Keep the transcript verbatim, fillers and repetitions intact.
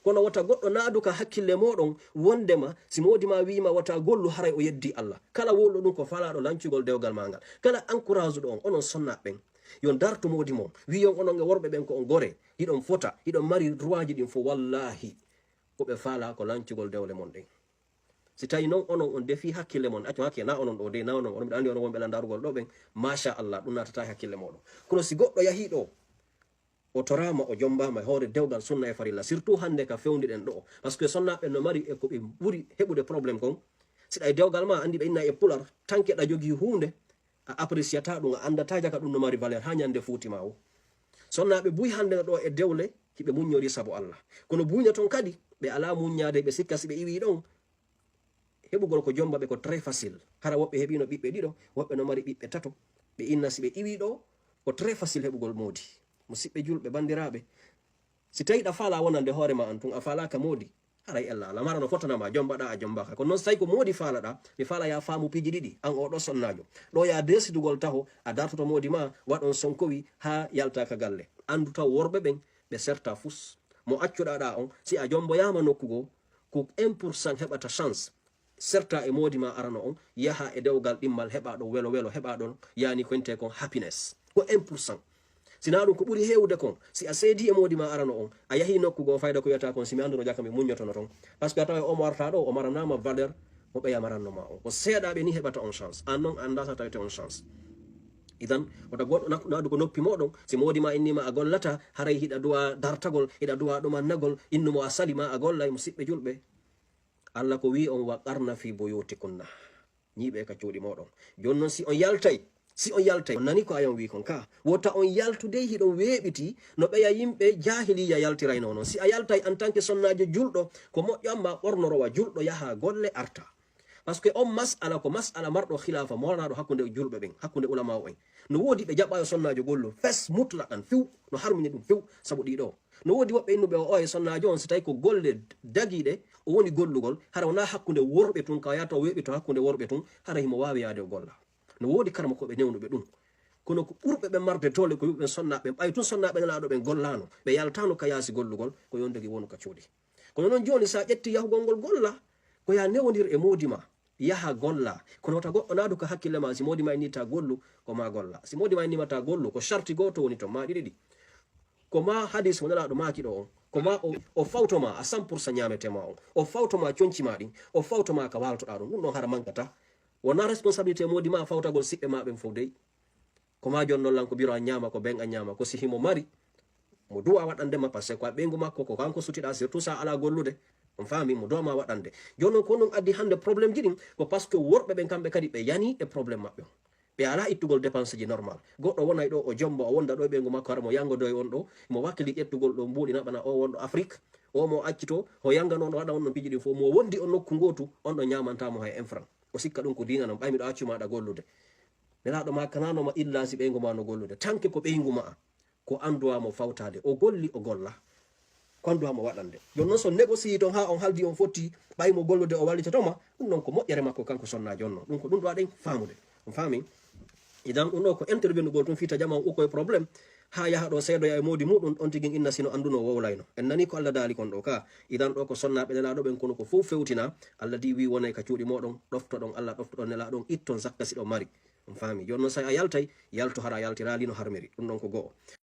Kono wota goɗɗo naadu ka hakkille mooɗon wondema si moodi ma wiima wota gollu, haray o yeddi Allah. Kala wowluɗo ɗum ko faalaaɗo lancugol dewgal maa ngal. Kala encourage ɗo on, onon sonnaaɓe ɓen, yo dartu moodi mon. Wiyon onon e worɓe ɓen ko on gore, hiɗon fota, hiɗon mari droitji ɗin fof. Wallahi, ko ɓe faalaa ko lancugol dewle mon ɗen. Si tawi non onon on defi hakkille mon, accu hakkille, na onon ɗo dey, na onon, onon, miɗo anndi onon wonɓe la darugol ɗo ɓen, machallah, ɗum naatata e hakkille mooɗon. Kono si goɗɗo yahii ɗo, o toraama, o jombaama e hoore dewgal sunna e farilla, surtout hannde ka fewndi ɗen ɗo, parce que sonnaaɓe no mari e ko ɓe ɓuri heɓude problème kon. Si ɗa e dewgal ma, anndi ɓe inna e pular, tanke ɗa jogii huunde, a appréciata ɗum, a anndata jaka ɗum no mari valeur haa ñande fuuti ma o. Sonnaaɓe buy hannde no ɗo e dewle, hiɓe muññori sabu Allah. Kono buy no ton kadi, ɓe alaa muññaade, ɓe sikka si ɓe iwii ɗon, heɓugol ko jomba ɓe ko très facile. Hara woɓɓe heɓino ɓiɓɓe ɗiɗo, woɓɓe no mari ɓiɓɓe tato. Ɓe inna si ɓe iwii ɗo, ko très facile heɓugol moodi. Musidɓe julɓe, banndiraaɓe, si tawi ɗa faalaa wonande hoore ma an tun, a faalaaka moodi, haray ella alaa. Mara no fotana ma, jombaɗa, a jombaaka. Kono non si tawi ko moodi faalaɗa, mi faala ya faamu piiji ɗiɗi, an o ɗo sonnaajo. Ɗo ya desidugol taho, a dartoto moodi ma, waɗon sonkowi haa yalta ka galle. Anndu taw worɓe ɓen, ɓe serta fus. Mo accuɗa ɗa on, si a jomboyaama nokku goo, ko un pour cent heɓata chance serta e moodi ma arano on, yaha e dewgal ɗimmal, heɓa ɗon welo welo, heɓa ɗon yani ko intee kon happiness. Ko un pour cent. Sinaa ɗum ko ɓuri heewude kon, si a seedii e moodi ma arano on, a yahii nokku goo, fayda ko wiyata kon, si mi annduno jaka mi muññotono ton. Parce que a tawa o mo arta ɗo, o maranaama valeur mo ɓeya maranno ma on. Ko seeɗaaɓe ni heɓata on chance. An non a anndaa si a tawete on chance. Idan, wota goɗɗo nak-, naadu ko noppi mooɗon, si moodi ma inni ma a gollata, haray hiɗa duwa dartagol, hiɗa duwa ɗumannagol, innu mo a sali ma a gollay, musiɓɓe julɓe. Allah ko wi'i on, "Wa qarna fi buyutikunna." Ñiiɓe ka cuuɗi mooɗon. Jooni non si on yaltay, si on yaltay, on nani ko ayon wi'i kon ka. Wota on yaltu dey hiɗon weeɓiti no ɓeya yimɓe jaahiliya yaltirayno non. Si a yaltay en tant que sonnaajo julɗo, ko moƴƴo amma ɓornorowa julɗo yaha golle arta. Parce que on mas'ala ko mas'ala marɗo khilaafa moranaaɗo hakkunde julɓe ɓen, hakkunde ulama'u en. No woodi ɓe jaɓɓaayo sonnaajo gollu fes mutlaqan few, no harmini ɗum few, sabu ɗiɗo. No woodi woɓɓe innuɓe o, o e sonnaajo on, si tawi ko golle dagiiɗe, o woni gollugol, hara wonaa hakkunde worɓe tun, ka yaata o weeɓito hakkunde worɓe tun, hara himo waawi yaade o golla. No woodi karamokooɓe newnuɓe ɗum. Kono ko ɓurɓe ɓe marde doole ko yimɓe ɓen sonnaaɓe ɓen, ɓay tun sonnaaɓe nelaaɗo ɓen gollaano, ɓe yaltaano ka yaasi gollugol, ko yondegi wonu ka cuuɗi. Kono non jooni, si a ƴetti yahugol ngol golla, ko ya newondir e moodi ma, yaha golla. Kono wota goɗɗo naadu ka hakkille ma, si moodi ma inni ta gollu, ko ma golla. Si moodi ma inni ma ta gollu, ko sharti gooto woni ton, ma ɗiɗi ɗi. Ko ma hadis mo nelaaɗo maaki ɗo on, ko ma o, o fawto ma a cent pour cent ñaamete ma on, o fawto ma conci ma ɗin, o fawto ma ka waaltoɗaa ɗum, ɗum ɗon hara mankata. Wonaa responsabilité moodi ma fawtagol siɓɓe ma ɓen fow dey. Ko ma jon non lan ko biro a ñaama, ko ben a ñaama, ko si himo mari mo duwa waɗande ma, parce que ko a ɓeyngu makko, ko kanko sutiɗa, surtout sa ala gollude. On faami, mo duwa ma waɗande. Jooni non ko non addi hannde problème ji ɗin, ko parce que worɓe ɓen kamɓe kadi ɓe yani e problème maɓɓe on. Ɓe ala ittugol dépense ji normal. Goɗɗo wonay ɗo o jomba, o wonda ɗo e ɓeyngu makko, hara mo yangodoy on ɗo, mo wakkili ƴettugol ɗo mbuuɗi naɓana o wonɗo Afrique. O mo accito, o yangano on, o waɗa on no piiji ɗin fof, mo wondi o nokku ngotu, on ɗo ñamanta mo hay un franc. O sikka ɗum ko diina non, ɓay miɗo accu maɗa gollude. Nelaaɗo ma kanano ma illa si ɓeyngu ma no gollude. Tanke ko ɓeyngu ma, ko an duwa mo fawtade. O golli, o golla. Ko an duwa mo waɗande. Jon non so négocier ton ha on haldi on fotti, ɓay mo gollude o wallitoto ma, ɗum non ko moƴƴere makko kanko sonnaajo on non. Ɗum ko ɗum ɗo aɗen faamude. On faami? Idan ɗum ɗo ko intervenugol tun fita jama on ukko e problème. Ha yaha ɗo seedoya e moodi muɗum, on tigi inna sino anduno wowlayno. En nani ko Allah daali kon ɗo ka. Idan ɗo ko sonnaaɓe nelaaɗo ɓen kono ko fof fewtina. Allah di wi wonay ka cuuɗi moɗon, ɗoftoɗon Allah, ɗoftoɗon nelaaɗon, itton zakka si ɗon mari. On faami? Jon non say a yaltay, yaltu hara a yaltirali no harmiri. Ɗum ɗon ko go'o.